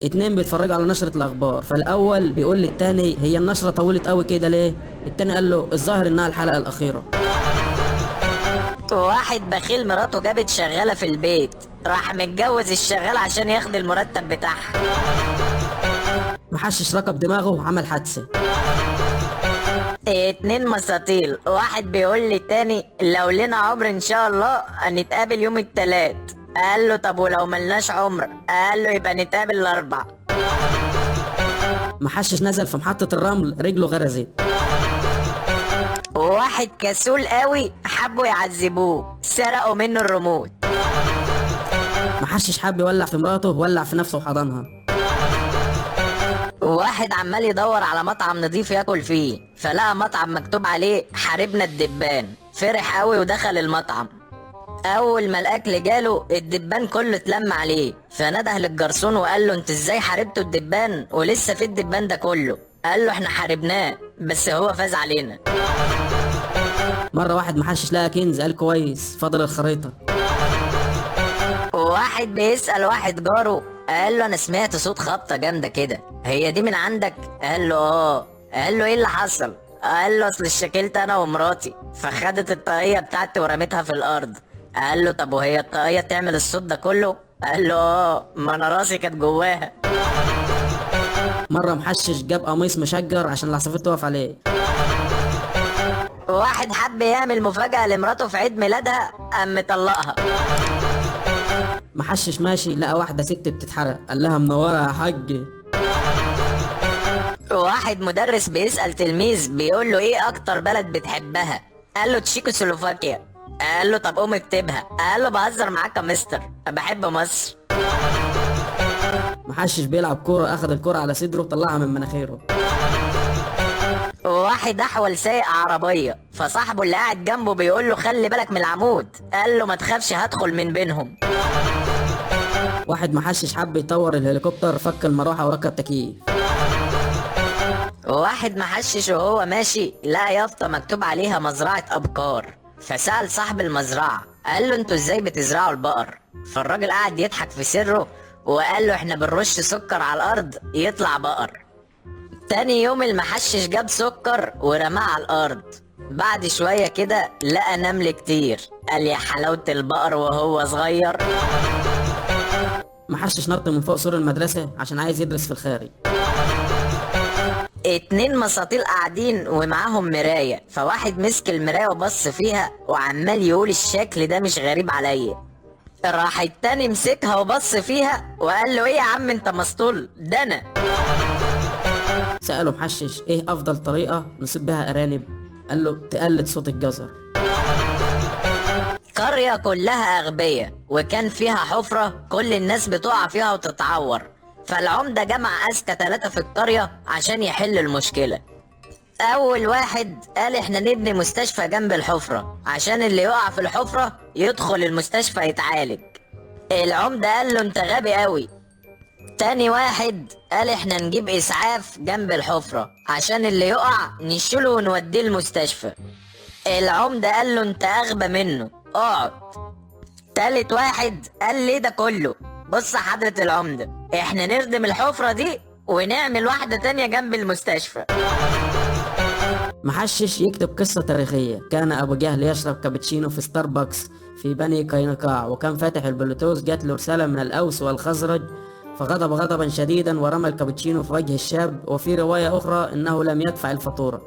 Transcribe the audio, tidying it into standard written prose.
اتنين بيتفرجوا على نشرة الأخبار، فالأول بيقول للتاني هي النشرة طولت قوي كده ليه؟ التاني قال له الظاهر إنها الحلقة الأخيرة. واحد بخيل مراته جابت شغالة في البيت، راح متجوز الشغال عشان ياخد المرتب بتاعها. محشش ركب دماغه وعمل حادثة. اتنين مساطيل، واحد بيقول للتاني لو لنا عمر ان شاء الله هنتقابل يوم التلات. قال له طب ولو ملناش عمر؟ قال له يبقى نتقابل الاربع. محشش نزل في محطة الرمل رجله غرزت. واحد كسول قوي حبوا يعذبوه، سرقوا منه الريموت. محشش حب يولع في مراته ولع في نفسه وحضنها. واحد عمال يدور على مطعم نظيف ياكل فيه، فلقى مطعم مكتوب عليه حاربنا الدبان، فرح قوي ودخل المطعم. اول ما الاكل جاله الدبان كله اتلم عليه، فنده للجرسون وقال له انت ازاي حاربتوا الدبان ولسه في الدبان ده كله؟ قال له احنا حاربناه بس هو فاز علينا. مرة واحد محشش لقى كنز قال كويس فاضل الخريطة. واحد بيسأل واحد جاره قال له انا سمعت صوت خبطة جامدة كده، هي دي من عندك؟ قال له اه. قال له ايه اللي حصل؟ قال له اصل اتشكلت انا ومراتي فخدت الطاقية بتاعتي ورميتها في الارض. قال له طب وهي الطاقية تعمل الصوت ده كله؟ قال له اه، ما انا راسي كانت جواها. مرة محشش جاب قميص مشجر عشان العصافير تقف عليه. واحد حب يعمل مفاجأة لمراته في عيد ميلادها قام مطلقها. محشش ماشي لقى واحدة ست بتتحرق قال لها منورة يا حاج. واحد مدرس بيسأل تلميذ بيقول له ايه اكتر بلد بتحبها؟ قال له تشيكوسلوفاكيا. قال له طب قوم اكتبها. قال له بهزر معاك يا مستر، بحب مصر. محشش بيلعب كورة اخد الكورة على صدره وطلعها من مناخيره. واحد احول سايق عربية، فصاحبه اللي قاعد جنبه بيقول له خلي بالك من العمود، قال له ما تخافش هدخل من بينهم. واحد محشش حب يطور الهليكوبتر فك المروحة وركب تكييف. واحد محشش وهو ماشي لقى يافطة مكتوب عليها مزرعة أبقار، فسأل صاحب المزرعة قال له انتوا ازاي بتزرعوا البقر؟ فالراجل قعد يضحك في سره وقال له احنا بنرش سكر على الأرض يطلع بقر. تاني يوم المحشش جاب سكر ورماه على الأرض، بعد شوية كده لقى نمل كتير، قال يا حلاوة البقر وهو صغير. محشش نط من فوق سور المدرسة عشان عايز يدرس في الخارج. اتنين مساطيل قاعدين ومعاهم مراية، فواحد مسك المراية وبص فيها وعمال يقول الشكل ده مش غريب عليا. راح التاني مسكها وبص فيها وقال له ايه يا عم انت مسطول؟ ده انا. سأله محشش ايه افضل طريقة نصيب بها ارانب؟ قال له تقلد صوت الجزر. قرية كلها أغبياء وكان فيها حفرة كل الناس بتقع فيها وتتعور، فالعمدة جمع أذكى 3 في القرية عشان يحل المشكلة. أول واحد قال إحنا نبني مستشفى جنب الحفرة عشان اللي يقع في الحفرة يدخل المستشفى يتعالج. العمدة قال له أنت غبي قوي. تاني واحد قال إحنا نجيب إسعاف جنب الحفرة عشان اللي يقع نشيله ونوديه المستشفى. العمدة قال له أنت أغبى منه، اقعد. تالت واحد قال ليه ده كله؟ بص يا حضرة العمدة، احنا نردم الحفرة دي ونعمل واحدة تانية جنب المستشفى. محشش يكتب قصة تاريخية. كان أبو جهل يشرب كابتشينو في ستاربكس في بني قينقاع، وكان فاتح البلوتوث، جات له رسالة من الأوس والخزرج فغضب غضبا شديدا ورمى الكابتشينو في وجه الشاب، وفي رواية أخرى إنه لم يدفع الفاتورة.